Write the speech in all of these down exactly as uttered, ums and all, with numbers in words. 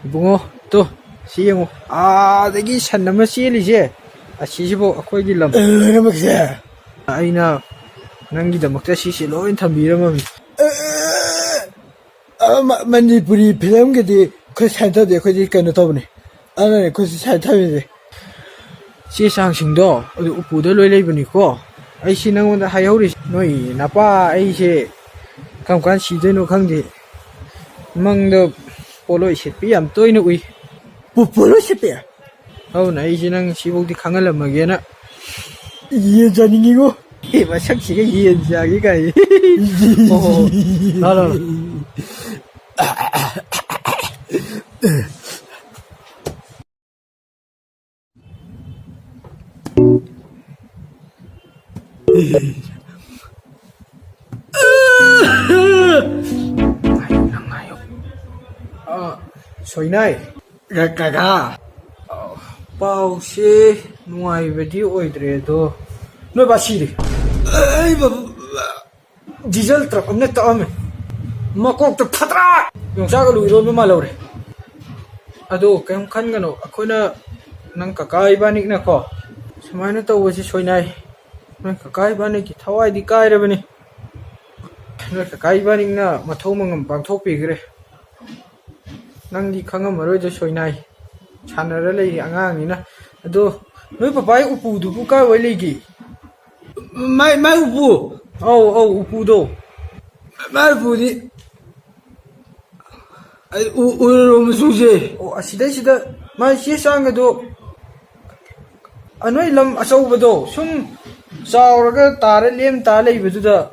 ꯏꯕꯨꯡꯉꯣ, two, ꯁꯤ ꯌꯦꯡꯉꯨ꯫ ꯑꯥꯗꯒꯤ ꯁꯟ ꯑꯃ ꯆꯦꯜꯂꯤꯁꯦ, ꯑꯁꯤꯁꯤꯕꯨ ꯑꯩꯈꯣꯏꯒꯤ ꯂꯝ꯫ ꯂꯣꯏꯅꯃꯛꯁꯦ? ꯑꯩꯅ ꯅꯪꯒꯤꯗꯃꯛꯇ ꯁꯤꯁꯦ ꯂꯣꯏ ꯊꯝꯕꯤꯔꯝꯃꯕꯅꯤ꯫ ꯑ, ꯃ-, ꯃꯅꯤꯄꯨꯔꯤ ꯐꯤꯂꯝꯒꯤꯗꯤ ꯑꯩꯈꯣꯏ ꯁꯥꯏꯟ ꯇꯧꯗꯦ, ꯑꯩꯈꯣꯏꯗꯤ ꯀꯩꯅꯣ ꯇꯧꯕꯅꯦ꯫ ꯑꯗꯨꯅꯅꯦ ꯑꯩꯈꯣꯏꯁꯨ ꯁꯥꯏꯟ ꯊꯝꯃꯤꯁꯦ꯫ ꯆꯦ ꯆꯥꯡꯁꯤꯡꯗꯣ ꯑꯗꯨ ꯎꯄꯨꯗ ꯂꯣꯏ ꯂꯩꯕꯅꯤꯀꯣ꯫ ꯑꯩꯁꯤ ꯅꯪꯉꯣꯟꯗ ꯍꯥꯏꯍꯧꯔꯤꯁꯤ, ꯅꯣꯏ ꯅꯄꯥ ꯑꯩꯁꯦ ꯀꯔꯝ ꯀꯥꯟ ꯁꯤꯗꯣꯏꯅꯣ ꯈꯪꯗꯦ꯫ ꯃꯪꯗ ꯄꯣꯠꯂꯣꯏ ꯁꯦꯠꯄꯤ ꯌꯥꯝ ꯇꯣꯏꯅ ꯎꯏ꯫ ꯄꯣ-, ꯄꯣꯠꯂꯣꯏ ꯁꯦꯠꯄꯤ? ꯑꯗꯨꯅ ꯑꯩꯁꯦ ꯅꯪ ꯁꯤꯐꯧꯗꯤ ꯈꯪꯍꯜꯂꯝꯃꯒꯦꯅ꯫ ꯌꯦꯟ ꯆꯥꯅꯤꯡꯉꯤꯉꯣ꯫ ꯑꯦ, ꯃꯁꯛꯁꯤꯒ ꯌꯦꯟ ꯆꯥꯒꯦ ꯀꯥꯏ꯫ ꯑꯣ, ꯂꯥ, ꯂꯥ, ꯂꯥ꯫ ꯉꯥꯏꯌꯨ, ꯅꯪ ꯉꯥꯏꯌꯨ꯫ ꯑ, ꯁꯣꯏꯅꯥꯏ꯫ ꯀ-, ꯀꯀꯥ꯫ ꯑ, ꯄꯥꯎꯁꯦ ꯅꯨꯡꯉꯥꯏꯕꯗꯤ ꯑꯣꯏꯗ꯭ꯔꯦ ꯑꯗꯣ, ꯅꯣꯏ ꯕꯥ ꯁꯤꯔꯦ꯫ ꯑꯩ ꯕ-, ꯗꯤꯖꯜ ꯇ꯭ꯔꯛ ꯑꯃꯅ ꯇꯛꯑꯝꯃꯦ꯫ ꯃꯀꯣꯛꯇ ꯐꯠꯇ꯭ꯔꯥ! ꯌꯣꯡꯆꯥꯛ ꯑꯂꯨ ꯏꯔꯣꯟꯕ ꯃꯥꯜꯍꯧꯔꯦ꯫ ꯑꯗꯣ ꯀꯩꯝ ꯈꯟꯒꯅꯨ, ꯑꯩꯈꯣꯏꯅ, ꯅꯪ ꯀꯀꯥ ꯏꯕꯥꯅꯤꯅꯀꯣ ꯁꯨꯃꯥꯏꯅ ꯇꯧꯕꯁꯤ ꯁꯣꯏꯅꯥꯏ꯫ ꯅꯪ ꯀꯀꯥ ꯏꯕꯥꯅꯤꯒꯤ ꯊꯋꯥꯏꯗꯤ ꯀꯥꯏꯔꯕꯅꯤ꯫ ꯅꯣꯏ ꯀꯀꯥ ꯏꯕꯥꯅꯤꯅ ꯃꯊꯧ ꯃꯉꯝ ꯄꯥꯡꯊꯣꯛꯄꯤꯈ꯭ꯔꯦ꯫ ꯅꯪꯗꯤ ꯈꯪꯉꯝꯃꯔꯣꯏꯗ ꯁꯣꯏꯅꯥꯏ꯫ ꯁꯥꯟꯅꯔ ꯂꯩꯔꯤ ꯑꯉꯥꯡꯅꯤꯅ꯫ ꯑꯗꯣ ꯅꯣꯏ ꯄꯄꯥꯒꯤ ꯎꯄꯨꯗꯨꯕꯨ ꯀꯥꯏꯋꯥꯏ ꯂꯩꯒꯦ? ꯃꯥꯏ, ꯃꯥꯏ ꯎꯄꯨ? ꯑꯧ, ꯑꯧ, ꯎꯄꯨꯗꯣ꯫ ꯃꯥꯏ ꯎꯄꯨꯗꯤ ꯑꯩ ꯎ-, ꯎꯔꯨꯔꯨ ꯃꯆꯨꯁꯦ꯫ ꯑꯣ, ꯑꯁꯤꯗꯩꯁꯤꯗ ꯃꯥꯏ ꯆꯦ ꯆꯥꯡꯒꯗꯣ, ꯑ, ꯅꯣꯏ ꯂꯝ ꯑꯆꯧꯕꯗꯣ ꯁꯨꯝ ꯆꯥꯎꯔꯒ ꯇꯥꯔ ꯂꯦꯝ ꯇꯥ ꯂꯩꯕꯗꯨꯗ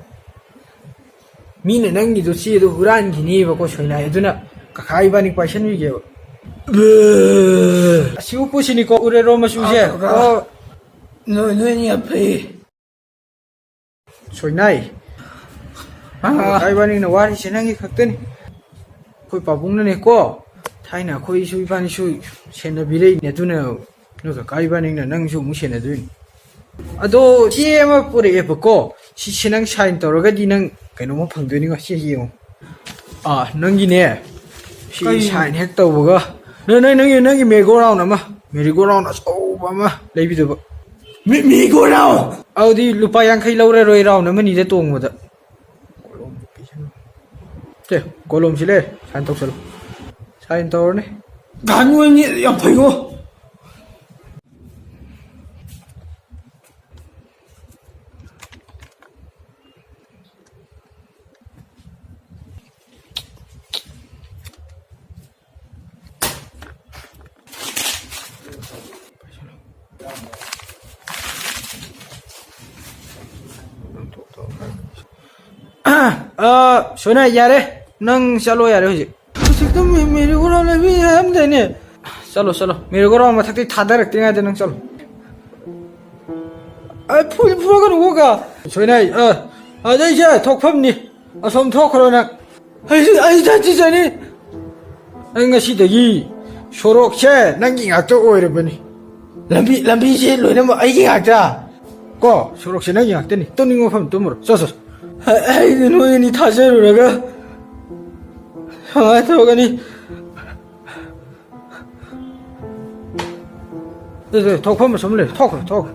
ꯃꯤꯅ ꯅꯪꯒꯤꯗꯣ ꯆꯦꯗꯣ ꯍꯨꯔꯥꯟꯈꯤꯅꯦꯕꯀꯣ ꯁꯣꯏꯅꯥꯏ, ꯑꯗꯨꯅ ꯀꯀꯥ ꯏꯕꯥꯅꯤ ꯄꯥꯏꯁꯟꯕꯤꯒꯦꯕ꯫ ꯕꯦ꯫ ꯑꯁꯤ ꯎꯄꯨꯁꯤꯅꯤꯀꯣ ꯎꯔꯦꯔꯣ ꯃꯆꯨꯁꯦ꯫ ꯑꯥ, ꯀꯀꯥ꯫ ꯑꯣ꯫ ꯅꯣꯏ, ꯅꯣꯏꯅꯤ ꯌꯥꯝ ꯐꯩ꯫ ꯁꯣꯏꯅꯥꯏ꯫ ꯑꯥ꯫ ꯀꯀꯥ ꯏꯕꯥꯅꯤꯅ ꯋꯥꯔꯤꯁꯦ ꯅꯪꯒꯤ ꯈꯛꯇꯅꯤ꯫ ꯑꯩꯈꯣꯏ ꯄꯥꯕꯨꯡꯅꯅꯦꯀꯣ, ꯊꯥꯏꯅ ꯑꯩꯈꯣꯏꯁꯨ ꯏꯕꯥꯅꯤꯁꯨ ꯁꯦꯟꯅꯕꯤꯔꯛꯏꯅꯦ, ꯑꯗꯨꯅ ꯅꯣꯏ ꯀꯀꯥ ꯏꯕꯥꯅꯤꯅ ꯅꯪꯁꯨ ꯑꯃꯨꯛ ꯁꯦꯟꯅꯗꯣꯏꯅꯤ꯫ ꯑꯗꯣ ꯆꯦ ꯑꯃ ꯄꯨꯔꯛꯑꯦꯕꯀꯣ, ꯁꯤꯁꯦ ꯅꯪ ꯁꯥꯏꯟ ꯇꯧꯔꯒꯗꯤ ꯅꯪ ꯀꯩꯅꯣꯝꯃ ꯐꯪꯗꯣꯏꯅꯤꯉꯣ, ꯁꯤ ꯌꯦꯡꯉꯣ꯫ ꯑꯥ, ꯅꯪꯒꯤꯅꯦ, ꯁꯤ ꯀꯩ? Sign ꯍꯦꯛ ꯇꯧꯕꯒ, ꯅꯪ, ꯅꯪ, ꯅꯪꯒꯤ, ꯅꯪꯒꯤ merry-go-round ꯑꯃ, merry-go-round ꯑꯆꯧꯕ ꯑꯃ ꯂꯩꯕꯤꯗꯕ꯫ ꯃꯤ, merry-go-round? ꯑꯗꯨꯗꯤ ꯂꯨꯄꯥ ꯌꯥꯡꯈꯩ ꯂꯧꯔꯔꯣꯏ, round ꯑꯃꯅꯤꯗ ꯇꯣꯡꯕꯗ꯫ ꯁꯦ, ꯀꯣꯂꯣꯝꯁꯤ ꯂꯩ, sign ꯇꯧꯁꯜꯂꯨ꯫ Sign ꯇꯧꯔꯅꯤ꯫ ꯒꯥꯅꯨ ꯑꯣꯏꯅꯤ, ꯌꯥꯝ ꯐꯩꯉꯣ꯫ ꯑ, ꯁꯣꯏꯅꯥꯏ, ꯌꯥꯔꯦ꯫ ꯅꯪ ꯆꯠꯂꯣ ꯌꯥꯔꯦ ꯍꯧꯖꯤꯛ꯫ ꯍꯧꯖꯤꯛꯇ ꯃꯦ-, merry-go-round ꯂꯩꯕꯤ ꯍꯥꯏꯔꯝꯗꯥꯏꯅꯦ꯫ ꯆꯠꯂꯣ, ꯆꯠꯂꯣ꯫ Merry-go-round ꯃꯊꯛꯇꯩ ꯊꯥꯗꯔꯛꯇ꯭ꯔꯤꯉꯩꯗ ꯅꯪ ꯆꯠꯂꯣ꯫ ꯑ, ꯐꯨ-, ꯐꯨꯔꯛꯀꯅꯨꯀꯣ ꯀꯥ꯫ ꯁꯣꯏꯅꯥꯏ, ꯑ, ꯑꯗꯩꯁꯦ ꯊꯣꯛꯐꯝꯅꯤ꯫ ꯑꯁꯣꯝ ꯊꯣꯛꯈ꯭ꯔꯣ ꯅꯪ꯫ ꯑꯩ, ꯑꯩ ꯆꯠꯁꯤ ꯆꯠꯅꯤ꯫ ꯅꯪ ꯉꯁꯤꯗꯒꯤ ꯁꯣꯔꯣꯛꯁꯦ ꯅꯪꯒꯤ ꯉꯥꯛꯇ ꯑꯣꯏꯔꯕꯅꯤ꯫ ꯂꯝꯕꯤ, ꯂꯝꯕꯤꯁꯦ ꯂꯣꯏꯅꯃꯛ ꯑꯩꯒꯤ ꯉꯥꯛꯇ꯫ ꯀꯣ, ꯁꯣꯔꯣꯛꯁꯦ ꯅꯪꯒꯤ ꯉꯥꯛꯇꯅꯤ꯫ ꯇꯨꯝꯅꯤꯡꯕ ꯃꯐꯝ ꯇꯨꯝꯃꯨꯔꯣ꯫ ꯆꯣ, ꯆꯣ, ꯆꯣ꯫ ꯑ-, ꯑꯩꯗꯤ ꯅꯣꯏ ꯑꯅꯤ ꯊꯥꯖꯔꯨꯔꯒ ꯀꯃꯥꯏꯅ ꯇꯧꯒꯅꯤ? ꯆꯣ, ꯆꯣ, ꯊꯣꯛꯐꯝ ꯑꯁꯨꯝ ꯂꯩ꯫ ꯊꯣꯛꯈ꯭ꯔꯣ, ꯊꯣꯛꯈ꯭ꯔꯣ꯫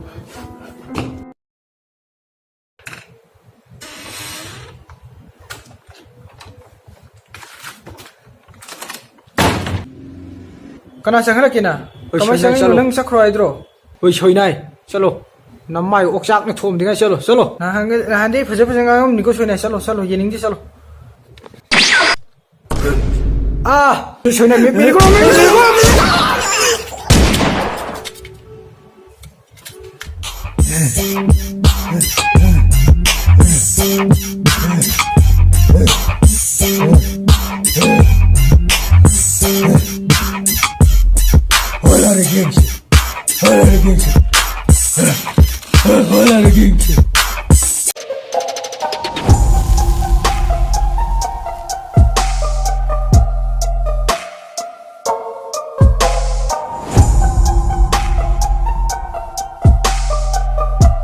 ꯀꯅꯥ ꯆꯪꯍꯜꯂꯛꯀꯦꯅ? ꯍꯣꯏ, ꯀꯃꯥꯏ ꯁꯣꯏꯅꯥꯏ, ꯆꯪꯉꯛꯏꯅꯣ? ꯆꯠꯂꯣ꯫ ꯅꯪ ꯆꯠꯈ꯭ꯔꯣ ꯍꯥꯏꯗ꯭ꯔꯣ? ꯍꯣꯏ, ꯁꯣꯏꯅꯥꯏ, ꯆꯠꯂꯣ꯫ ꯅꯃꯥꯏ ꯑꯣꯛꯆꯥꯛꯅ ꯊꯣꯝꯗ꯭ꯔꯤꯉꯥꯏ ꯆꯠꯂꯣ, ꯆꯠꯂꯣ꯫ ꯅꯍꯥꯟ-, ꯅꯍꯥꯟꯗꯩ ꯐꯖ ꯐꯖ ꯉꯥꯡꯉꯝꯅꯤꯀꯣ, ꯁꯣꯏꯅꯥꯏ, ꯆꯠꯂꯣ, ꯆꯠꯂꯣ, ꯌꯦꯡꯅꯤꯡꯗꯦ, ꯆꯠꯂꯣ꯫ ꯑꯥ! ꯁꯣꯏꯅꯥꯏ, ꯃꯤ, ꯃꯤ, ꯃꯤ, ꯃꯤ, ꯃꯤ,